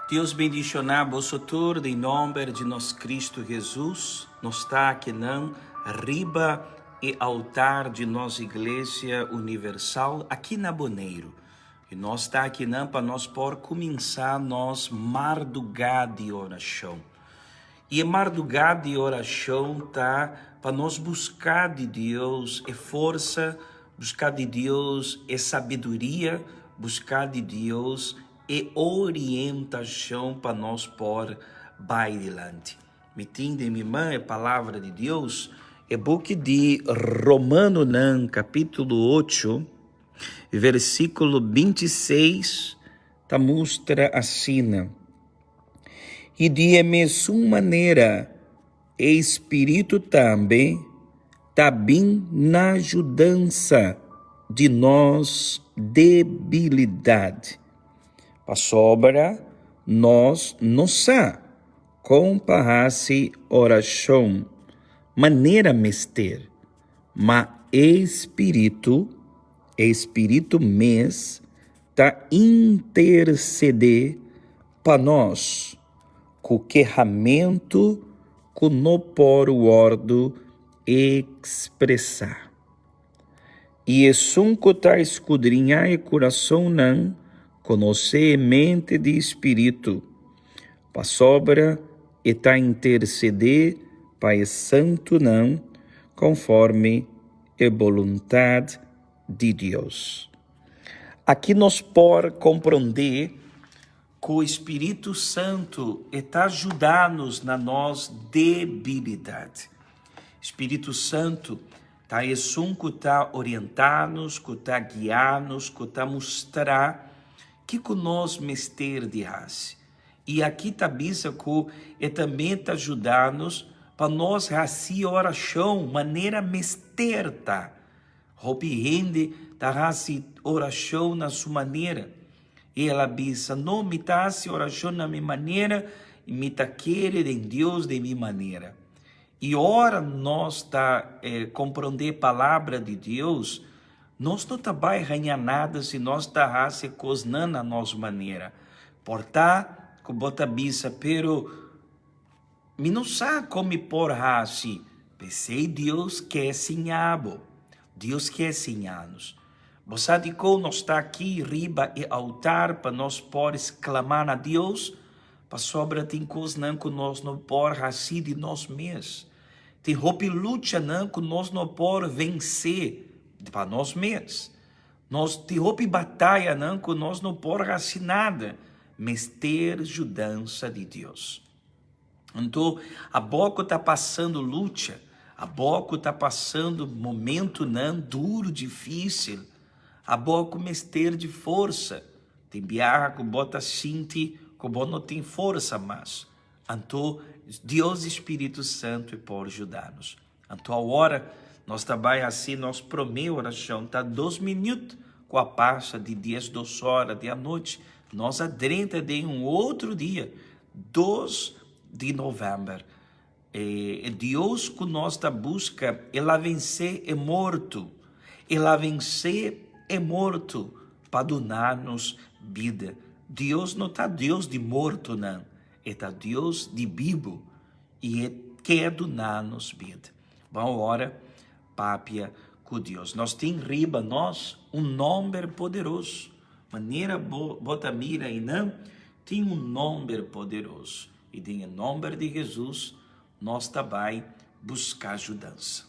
Dios bendishoná boso tur den nòmber di nos Kristu Hesus. Nos ta akinan riba e altar di nos Iglesia Universal aki na Boneiru. I nos ta akinan pa nos por kuminsá nos mardugá di orashon. I e mardugá di orashon ta pa nos buska di Dios e forsa, buska di Dios e sabiduria, buska di Dios e orientashon pa nos por bai dilanti. Mi tin den mi man e Palabra di Dios, e buki di Romanonan kapítulo ocho, versíkulo 26 ta mustra asina, I di e mesun manera e Spiritu tambe ta bin na yudansa di nos debilidat, pasobra nos no sa kon pa hasi orashon manera mester, ma e Spiritu, e Spiritu mes ta intersedé pa nos ku kehamentu ku no por wòrdu ekspresá. I esun ku ta skudriñá e kurasonnan konosé e mente di Spiritu, pasobra e ta intersedé pa e santunan konforme e boluntat di Dios. Aki nos por komprondé ku Spiritu Santu e ta juda-nos na nos debilidat. Spiritu Santu ta esun ku ta orienta-nos, ku ta guia-nos, ku ta mustra kiko nos mester di hasi. I aki ta bisa ku e tambe ta juda-nos pa nos hasi orashon manera mester ta. Hopi hende ta hasi orashon na su manera. I el a bisa, No, mi ta hasi orashon na mi manera i mi ta kere den Dios den mi manera. I ora nos ta komprondé Palabra di Dios, nos no ta bai haña nada si nos ta hasi kosnan na nos manera. Por ta ku bo ta bisa, Pero mi no sa kon mi por hasi. P'esei Dios ke siña bo. Dios ke siña nos. Bo sa dikon nos ta aki riba e altar pa nos por sklamá na Dios? Pasobra tin kosnan ku nos no por hasi di nos mes. Tin hopi luchanan ku nos no por vensé pa nos mes. Nos tin hopi batayanan ku nos no por hasi nada. Mester yudansa di Dios. Anto, abo ku ta pasando lucha, abo ku ta pasando momentunan duru, difísil, abo ku mester di forsa, tin biaha ku bo ta sinti ku bo no tin forsa mas. Anto, Dios di Spiritu Santu e por juda nos. Anto awor, nos ta bai hasi nos promé orashon. Ta dos minüt ku a pasa di diesdos ora di anochi. Nos a drenta den un otro dia, dos di novèmber. E Dios ku nos ta buska, el a vensé e morto. El a vensé e morto pa duna nos bida. Dios no ta Dios di mortonan, e ta Dios di bibu. I e ke duna nos bida. Ban ora papia ku Dios. Nos tin riba nos un nomber poderoso. Manera bo bo ta mira einan, tin un nomber poderoso. I den e nomber di Hesus nos ta bai buska judansa.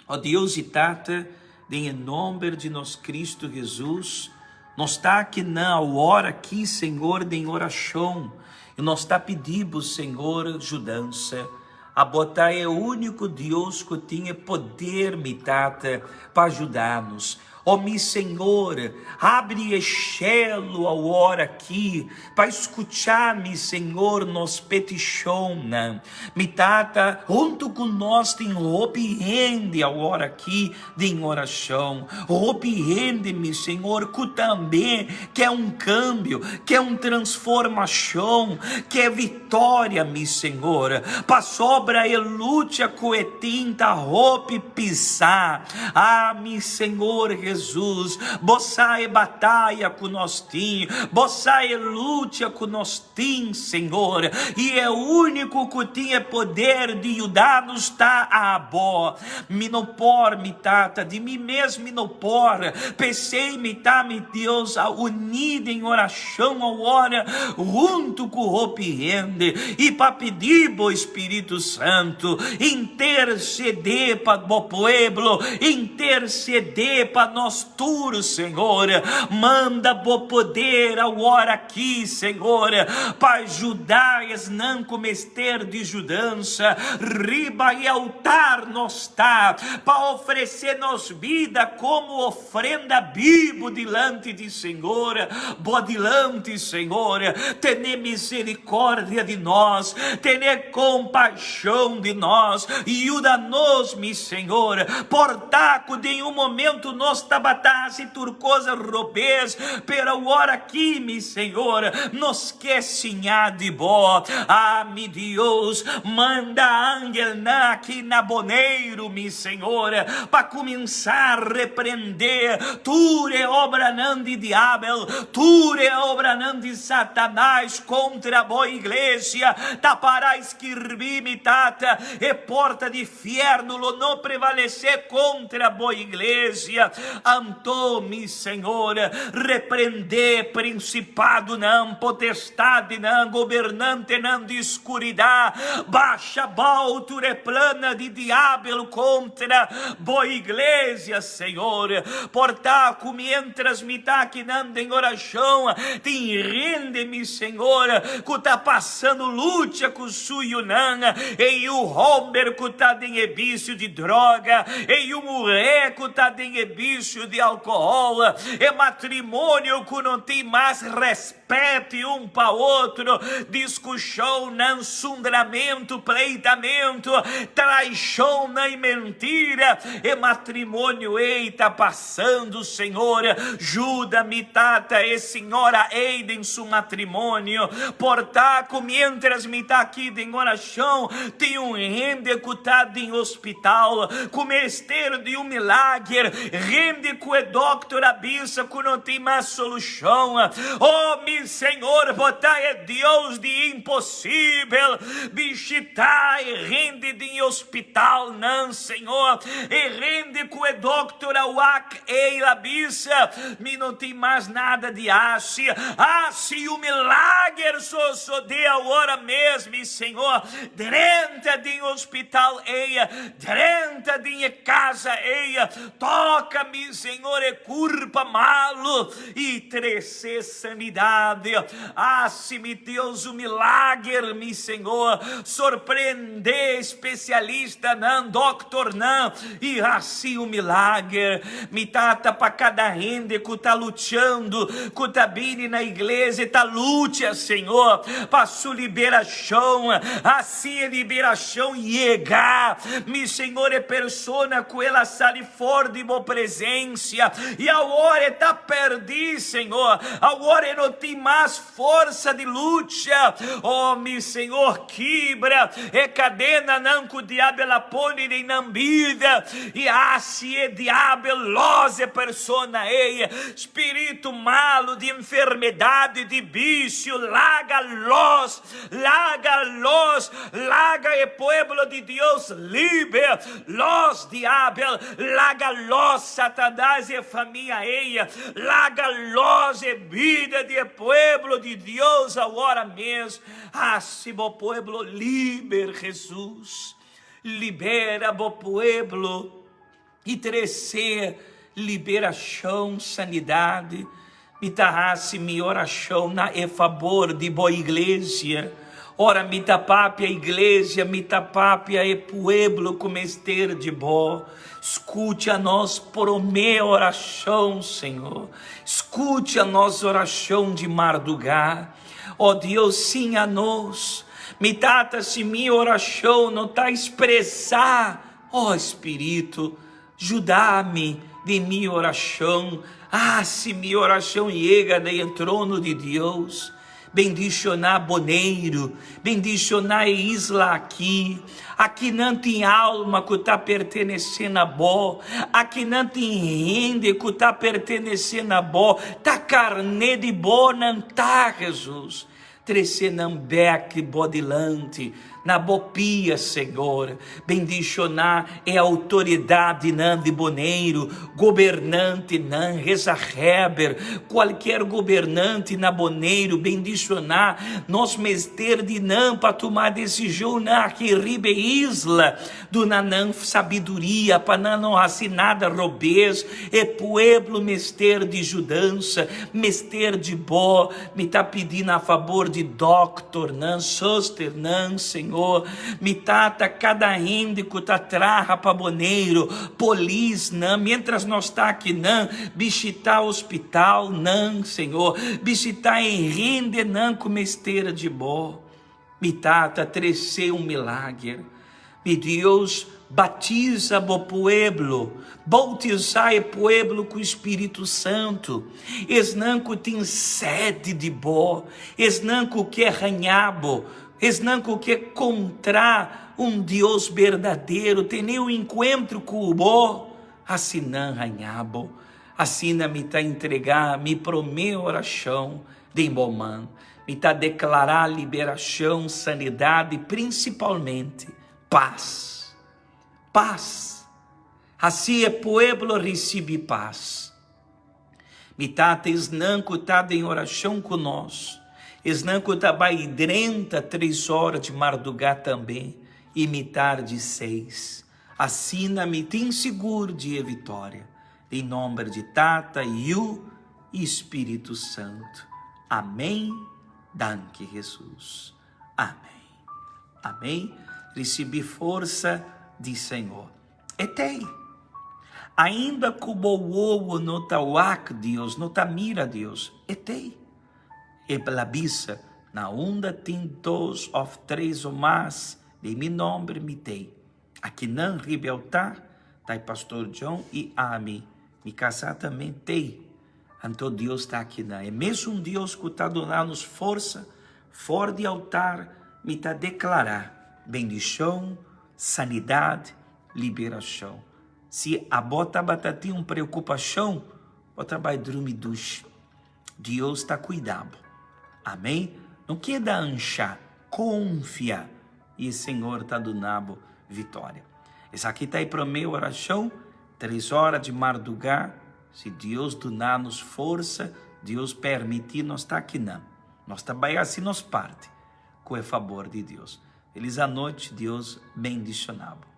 O Dios i Tata, den e nomber di nos Cristo Hesus, nos ta akinan awor aki, Señor, den oracion, i nos ta pidi Bo, Señor, judansa. Abo ta e unico Dios cu tin e poder, mi Tata, pa juda nos. O mi Señor, abri e shelu awor aki pa skuchá, mi Señor, nos petishonnan. Mi Tata, huntu ku nos tin hopi hende awor aki den orashon. Hopi hende, mi Señor, ku tambe ke un kambio, ke un transformashon, ke vitória, mi Señor. Pasobra e lucha ku e tin ta hopi pisá. Ah, mi Señor Jesus! Jesus, Bo sa e bataya ku nos tin, Bo sa e lucha ku nos tin, Señor, i e úniko ku tin e poder di yuda nos ta Abo. Mi no por, mi Tata, di mi mes mi no por, p'esei mi ta, mi Dios, a uní den orashon awor huntu ku hopi hende i pa pidi Bo Spiritu Santu intersedé pa Bo pueblo, intersedé pa nos tur, Señor. Manda Bo poder awor aki, Señor, pa juda esnan ku mester di judansa. Riba e altar nos ta pa ofresé nos bida komo ofrenda bibu dilanti di Señor. Bo dilanti, Señor, tene misericordia di nos, tene compasion di nos, yuda nos, mi Señor. Por ta cu den un momento nos tabata haci tur cosa robes, pero awor aki, mi Señor, nos ke siña di Bo. Ah, mi Dios, manda angelnan aki na Boneiru, mi Señor, pa cuminsa reprende tur e obranan di diabel, tur e obranan di Satanás contra Bo iglesia. Ta para skirbi, mi Tata, e porta di fierno lo no prevalece contra Bo iglesia. Anto, mi Señor, reprende principadonan, potestadnan, gobernantenan di scuridad, basha bao tur e plannan di diabel contra Bo iglesia, Señor. Por ta cu mientras mi ta akinan den oracion, tin hende, mi Señor, cu ta pasando lucha cu su yunan, e yu homber cu ta den e bicio di droga, e yu muher cu ta den e bicio di alcohol, e matrimonio cu no tin mas respet un pa otro, discusionnan, sundramento, pleitamento, traicionnan y mentira, e matrimonio ey ta pasando, Señor, juda mi tata e señora ey den su matrimonio, por ta cu mientras mi ta aki den oracion, tin un hende cu ta den hospital, cu mester di un milager, hende cu e dokter a bisa cu no tin mas solucion. Oh, mi Señor, bo ta e Dios di imposibel, bishita e hende den e hospitalnan, Señor, e hende cu e dokter a wak ey a bisa, Mi no tin mas nada di haci. Haci un milager sosode awor mes, mi Señor. Drenta den hospital ey, drenta den e casa ey, toca, mi Señor, e curpa malo y trece sanidad. Haci, mi Dios, un milager, mi Señor. Sorprende especialistanan, doctornan, y haci un milager. Mi Tata, pa cada hende cu ta luchando, cu ta bini na iglesia y ta lucha, Señor, pa su liberacion, haci e liberacion yega. Mi Señor, e persona cu el a sali for di Bo presencia y awor e ta perdi, Señor, awor e no tin mas forsa di lucha. Oh, mi Señor, kibra e cadenanan cu diabel a pone den nan bida y haci e diabel los e persona ey. Spiritu malo di enfermedad y di bicio, laga los, laga los, laga e pueblo di Dios liber. Los diabel, laga los Satanas y e famia ey, laga los e bida di e pueblo di Dios awor mes. Haci bo pueblo liber, Jesus. Libera bo pueblo y trece liberacion, sanidad. Mi ta haci mi oracion na e fabor di bo iglesia. Ora mi ta papia iglesia, mi ta papia e pueblo cu mester di bo. Scucha nos prome oracion, Señor. Scucha nos oracion di marduga. Oh Dios, siña nos. Mi Tata, si mi oracion no ta expresa, oh Spiritu, juda mi den mi oracion. Ah, si mi oracion yega na e trono di Dios. Bendishoná Boneiru, bendishoná e isla aki. Akinan tin alma ku ta pertenesé na Bo, akinan tin hende ku ta pertenesé na Bo, ta karné di Bo nan ta, Hesus. Trese nan bek Bo dilanti, na Bo pia, Señor. Bendishoná e outoridatnan di Boneiru, gobernantenan, gezaghèber, kualkier gobernante na Boneiru, bendishoná. Nos mester di nan pa tuma desishonnan aki riba e isla. Duna nan sabiduria pa nan no hasi nada robes. E pueblo mester di judansa, mester di Bo. Mi ta pidi na fabor di doktornan, susternan, Señor. Mi Tata, kada hende ku ta traha pa Boneiru, polisnan, mientras nos ta akinan, bishita hospitalnan, Señor. Bishita e hendenan ku mester di Bo. Mi Tata, trese un milager. Mi Dios, batiza bo pueblo, bautizá e pueblo ku Spiritu Santu. Esnan ku tin sede di bo, esnan ku ke haña bo, esnan ku ke kontrá un Dios berdadero, tene un enkuentro ku bo, hasi nan haña bo. Asina mi ta entregá mi promé orashon den bo man. Mi ta deklará liberashon, sanidat i prinsipalmente pas. Pas! Hasi e pueblo risibí pas. Mi Tata, esnan ku ta den orashon ku nos, esnan ku ta bai drenta tres ora di mardugá tambe i mitar di seis. Asina mi tin sigur di e vitoria. Den nomber di Tata, Yu i Spiritu Santu. Amén. Danki Hesus. Amén. Amén. Risibi forsa di Señor. E tei. Ainda ku bo wowo no ta wak Dios, no ta mira Dios, e tei. E la bisa, na unda tin dos of tres o mas den mi nomber mi tei. Akinan riba e altar ta e pastor John i ami, mi kasá tambe tei. Anto Dios ta akinan. E mesun Dios ku ta duna nos forsa for di altar mi ta deklará bendishon, sanidat, liberashon. Si abo tabata tin un preokupashon, bo ta bai drumi dushi. Dios ta kuida bo. Amén. No keda anshá, konfia i e Señor ta duna bo vitoria. Esaki ta e promé orashon, tres ora di mardugá, si Dios duna nos forsa, Dios permití nos ta akinan. Nos ta bai hasi nos parti ku e fabor di Dios. Felis anochi, Dios bendishoná bo.